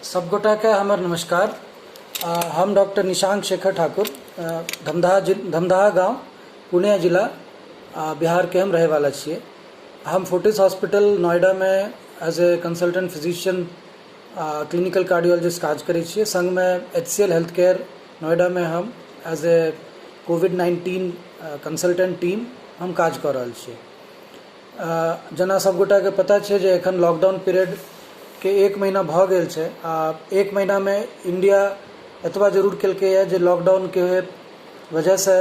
सबगोटाके हमर नमस्कार। हम डॉक्टर निशांक शेखर ठाकुर, धमदाहा धमदाहा गाँव, पूर्णिया जिला, बिहारके हम रहैवाला छियै। हम फोर्टिस हॉस्पिटल नोएडामे as a consultant physician clinical cardiologist काज करै छियै। संगमे H C L health care नोएडामे हम as a covid consultant team हम काज कऽ रहल छियै। जेना सबगोटाके पता छै जे एखन लॉकडाउन पीरियडके एक महीना भऽ गेल छै आ एक महीनामे इंडिया एतबा जरूर केलकैए जे लॉकडाउनके वजहसँ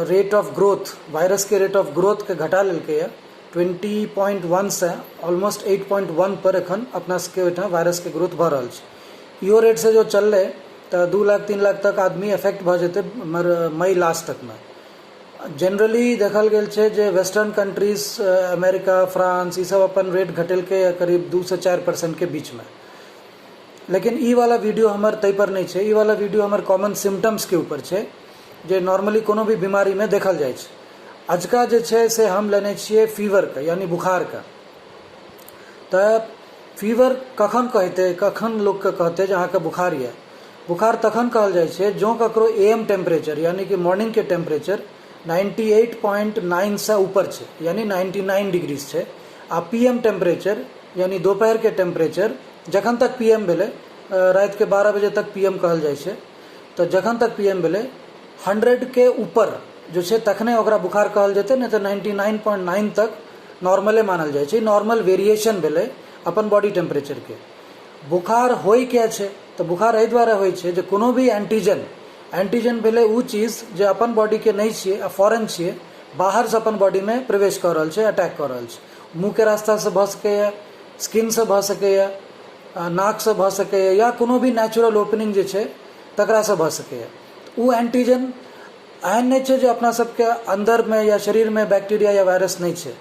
रेट ऑफ ग्रोथ, वायरसके रेट ऑफ ग्रोथके घटा लेलकैए। 20.1सँ ऑलमोस्ट 8.1 पर एखन अपना सबके ओहिठाम वायरसके ग्रोथ भऽ रहल छै। इहो रेटसँ जो चललै तऽ 2 लाख 3 लाख तक आदमी इफेक्ट भऽ जेतै मई लास्ट तकमे। जनरली देखल गेल छै जे वेस्टर्न कंट्रीज, अमेरिका, फ्रांस, ई सब अपन रेट घटेलकै करीब 2 से 4%के बीचमे। लेकिन ई वाला वीडियो हमर ताहि पर नहि छै। ई वाला वीडियो हमर कॉमन सिम्टम्सके ऊपर छै, जे नॉर्मली कोनो भी बीमारीमे देखल जाइ छै। अजुका जे छै से हम लेने छियै फीवरके, यानी बुखारके। तऽ फीवर कखन कहतै, कखन लोकके कहतै जे अहाँके बुखार यऽ? बुखार तखन कहल जाइ छै जँ ककरो ए एम टेम्परेचर, यानी कि मॉर्निंगके टेम्परेचर 98.9सँ ऊपर छै, यानी 99 डिग्रीज छै, आ पी एम टेम्परेचर, यानी दोपहरके टेम्परेचर, जखन तक पी एम भेलै, रातिके 12 बजे तक पी एम कहल जाइ छै, तऽ जखन तक पी एम भेलै, 100के ऊपर जो छै, तखने ओकरा बुखार कहल जेतै। नहि तऽ 99.9 तक नॉर्मले मानल जाइ छै। नॉर्मल वेरिएशन भेलै अपन बॉडी टेम्परेचरके। बुखार होइ किया छै? तऽ बुखार एहि दुआरे होइ छै जे कोनो भी एंटीजन, एंटीजन भेलै ओ चीज जे अपन बॉडीके नहि छियै आ फॉरेन छियै, बाहरसँ अपन बॉडीमे प्रवेश कऽ रहल छै, अटैक कऽ रहल छै। मुँहके रास्तासँ भऽ सकैए, स्किनसँ भऽ सकैए, नाकसँ भऽ सकैए या कोनो भी नेचुरल ओपनिंग जे छै तकरासँ भऽ सकैए। ओ एंटीजन एहन नहि छै जे अपना सबके अन्दरमे या शरीरमे बैक्टीरिया या वायरस नहि छै।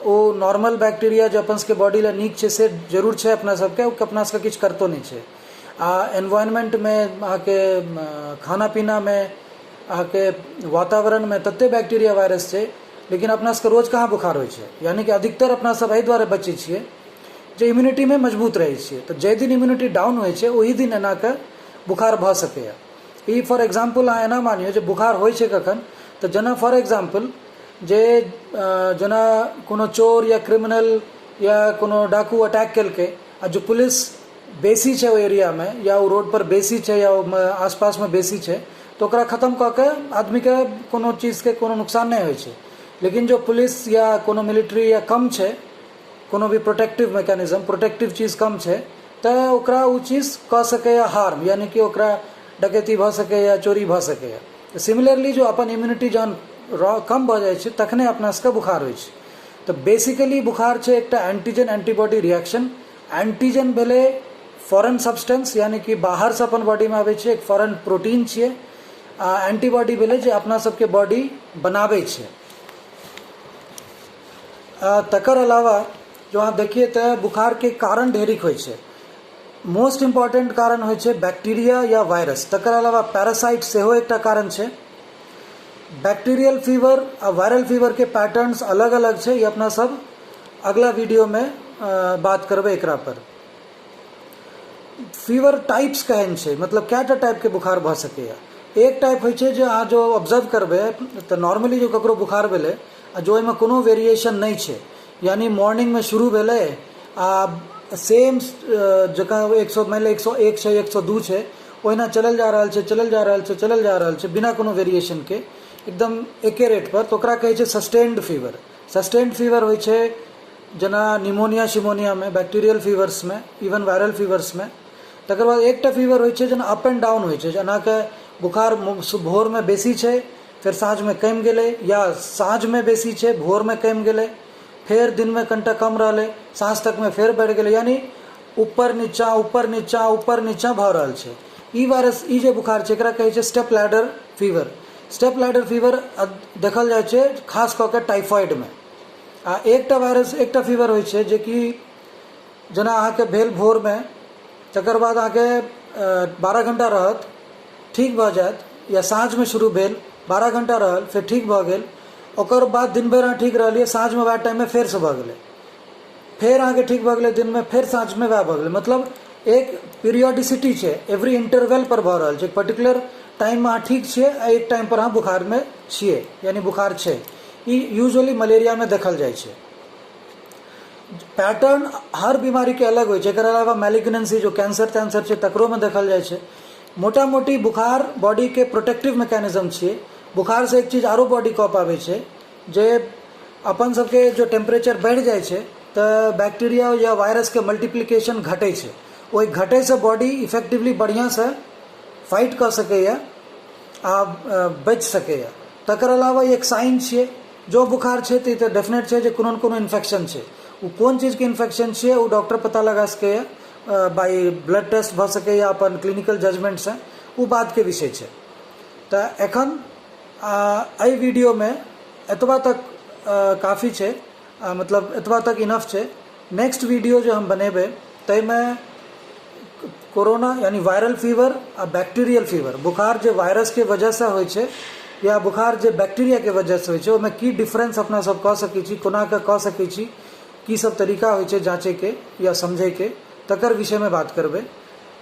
ओ नॉर्मल बैक्टीरिया जे अपन सबके बॉडी लए नीक छै, से जरूर छै अपना सबके। ओ अपना सबके किछु करतो नहि छै। आ एनवायरनमेंटमे, अहाँके खाना पीनामे, अहाँके वातावरणमे तते बैक्टीरिया वायरस छै, लेकिन अपना सबके रोज कहाँ बुखार होइ छै? यानी कि अधिकतर अपना सब एहि दुआरे बचै छियै जे इम्यूनिटीमे मजबूत रहै छियै। तऽ जाहि दिन इम्यूनिटी डाउन होइ छै, ओहि दिन एनाके बुखार भऽ सकैए। ई फॉर एग्जाम्पल अहाँ एना मानियौ जे बुखार होइ छै कखन? तऽ जेना फॉर एग्जाम्पल जे जेना कोनो चोर या क्रिमिनल या कोनो डाकू अटैक केलकै आ जो पुलिस बेसी छै ओहि एरियामे या ओ रोड पर बेसी छै या ओ आसपासमे बेसी छै, तऽ ओकरा खतम कऽ के आदमीके कोनो चीजके कोनो नुकसान नहि होइ छै। लेकिन जो पुलिस या कोनो मिलिट्री या कम छै, कोनो भी प्रोटेक्टिव मैकेनिज्म, प्रोटेक्टिव चीज कम छै, तऽ ओकरा ओ चीज कऽ सकैए हार्म, यानी कि ओकरा डकैती भऽ सकैए, चोरी भऽ सकैए। सिमिलरली जो अपन इम्यूनिटी जहन कम भऽ जाइ छै, तखने अपना सबके बुखार होइ छै। तऽ बेसिकली बुखार छै एकटा एंटीजन एंटीबॉडी रिएक्शन। एंटीजन भेलै फॉरेन सब्सटेंस, यानी कि बाहरसँ अपन बॉडीमे आबै छै, एक फॉरेन प्रोटीन छियै, आ एंटीबॉडी भेलै जे अपना सबके बॉडी बनाबै छै। तकर अलावा जो अहाँ देखिए तऽ बुखारके कारण ढेरिक होइ छै। मोस्ट इम्पॉर्टेंट कारण होइ छै बैक्टीरिया या वायरस। तकर अलावा पैरासाइट सेहो एकटा कारण छै। बैक्टीरियल फीवर आ वायरल फीवरके पैटर्न्स अलग अलग छै। ई अपना सब अगला वीडियोमे बात करबै एकरा पर। फीवर टाइप्स केहन छै, मतलब कएटा टाइपके बुखार भऽ सकैए? एक टाइप होइ छै जे अहाँ जो ऑब्जर्व करबै तऽ नॉर्मली जो ककरो बुखार भेलै आ जो ओहिमे कोनो वेरिएशन नहि छै, यानी मॉर्निंगमे शुरू भेलै आ सेम जकाँ 100, मानि लिअ 101 छै, 102 छै, ओहिना चलल जा रहल छै, चलल जा रहल छै, चलल जा रहल छै, बिना कोनो वेरिएशनके, एकदम एके रेट पर, तऽ ओकरा कहै छै सस्टेन्ड फीवर। सस्टेन्ड फीवर होइ छै जेना निमोनिया शिमोनियामे, बैक्टीरियल फीवर्समे, इवन वायरल फीवर्समे। तकर बाद एकटा फीवर होइ छै जेना अप एंड डाउन होइ छै, जेनाके बुखार भोरमे बेसी छै, फेर साँझमे कमि गेलै, या साँझमे बेसी छै, भोरमे कमि गेलै, फेर दिनमे कनिटा कम रहलै, साँझ तकमे फेर बढ़ि गेलै, यानी ऊपर नीचा, ऊपर नीचा, ऊपर नीचा भऽ रहल छै। ई वायरस, ई जे बुखार छै, एकरा कहै छै step ladder fever. Step ladder fever देखल जाइ छै खास कऽ के टाइफाइडमे। आ एकटा वायरस, एकटा फीवर होइ छै जेकि जेना अहाँके भेल भोरमे, तकर बाद अहाँके 12 घण्टा रहत, ठीक भऽ जायत, या साँझमे शुरू भेल, 12 घण्टा रहल, फेर ठीक भऽ गेल, ओकर बाद दिन भरि अहाँ ठीक रहलियै, साँझमे वएह टाइममे फेरसँ भऽ गेलै, फेर अहाँके ठीक भऽ गेलै दिनमे, फेर साँझमे वएह भऽ गेलै। मतलब एक पीरियोडिसिटी छै, एवरी इंटरवल पर भऽ रहल छै। पर्टिकुलर टाइममे अहाँ ठीक छियै आ एक टाइम पर अहाँ बुखारमे छियै, यानी बुखार छै। ई यूजुअली मलेरियामे देखल जाइ छै। पैटर्न हर बीमारीके अलग होइ छै। एकर अलावा मैलिग्नेंसी, जो कैंसर तैंसर छै, तकरोमे देखल जाइ छै। मोटा मोटी बुखार बॉडीके प्रोटेक्टिव मैकेनिज्म छियै। बुखारसँ एक चीज आरो बॉडी कऽ पाबै छै जे अपन सबके जो टेम्परेचर बढ़ि जाइ छै तऽ बैक्टीरिया या वायरसके मल्टीप्लिकेशन घटै छै। ओहि घटैसँ बॉडी इफेक्टिवली बढ़िआँसँ फाइट कऽ सकैए आ बचि सकैए। तकर अलावा एक साइन छियै। जो बुखार छै तऽ ई तऽ डेफिनेट छै जे कोनो ने कोनो इन्फेक्शन छै। ओ कोन चीजके इन्फेक्शन छियै, ओ डॉक्टर पता लगा सकैए, बाई ब्लड टेस्ट भऽ सकैए, अपन क्लिनिकल जजमेंटसँ, ओ बातके विषय छै। तऽ एखन एहि वीडियोमे एतबा तक काफी छै, मतलब एतबा तक इनफ छै। नेक्स्ट वीडियो जे हम बनेबै ताहिमे कोरोना यानी वायरल फीवर आ बैक्टीरियल फीवर, बुखार जे वायरसके वजहसँ होइ छै या बुखार जे बैक्टीरियाके वजहसँ होइ छै, ओहिमे की डिफरेंस अपना सब कऽ सकै छी, कोना कऽ कऽ सकै छी, की सब तरीका होइ छै जाँचैके या समझैके, तकर विषयमे बात करबै।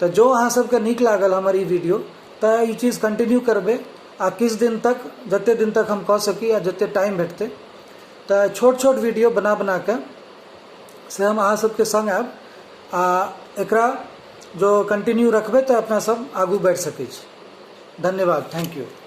तऽ जो अहाँ सबके नीक लागल हमर ई वीडियो तऽ ई चीज कंटिन्यू करबै आ किछु दिन तक, जते दिन तक हम कऽ सकी आ जते टाइम भेटतै, तऽ छोट छोट वीडियो बना बना कऽ से हम अहाँ सबके सङ्ग आयब आ एकरा जो कंटिन्यू रखबै तऽ अपना सब आगू बढ़ि सकै छी। धन्यवाद, thank you.